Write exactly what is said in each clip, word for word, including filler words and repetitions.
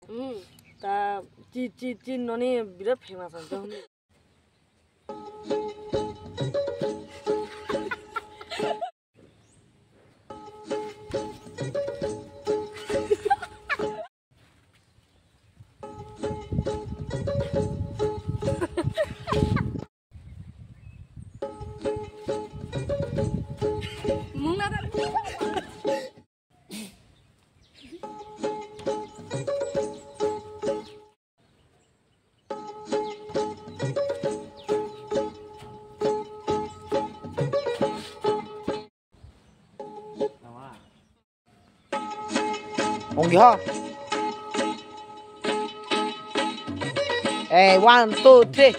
Hmm, ta chi, chi, chi noni birat famous ang to. Onggi ho. Eh, one, two, three.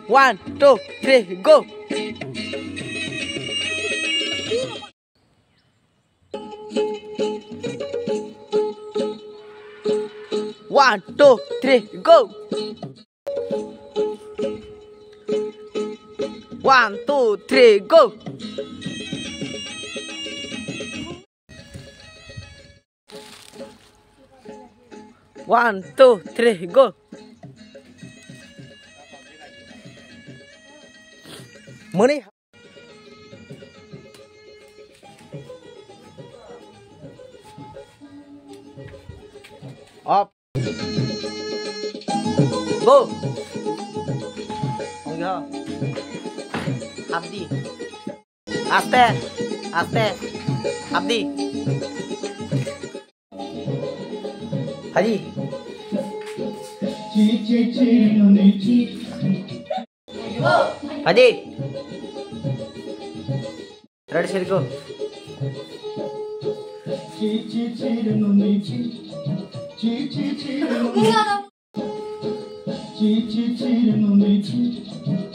One, two, three, go. One, two, three, go. One, two, three, go. One, two, three, go. Mani. Off. Go. Onggi ho. Abdi. Aste, aste, abdi. Haji. Haji. Ready, set, go.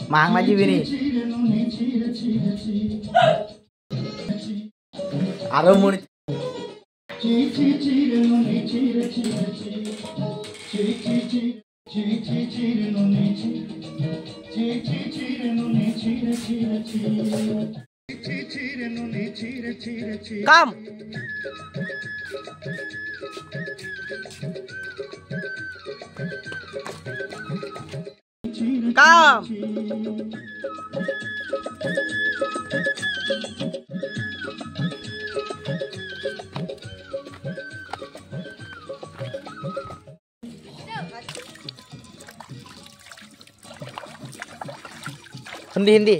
Mang lagi bini. Aro muni. Come. Come. Hindi, Hindi.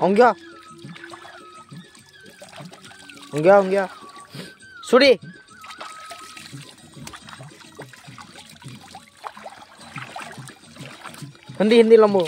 Ongya. Ongya, ongya. Suri. Hindi, Hindi lambo.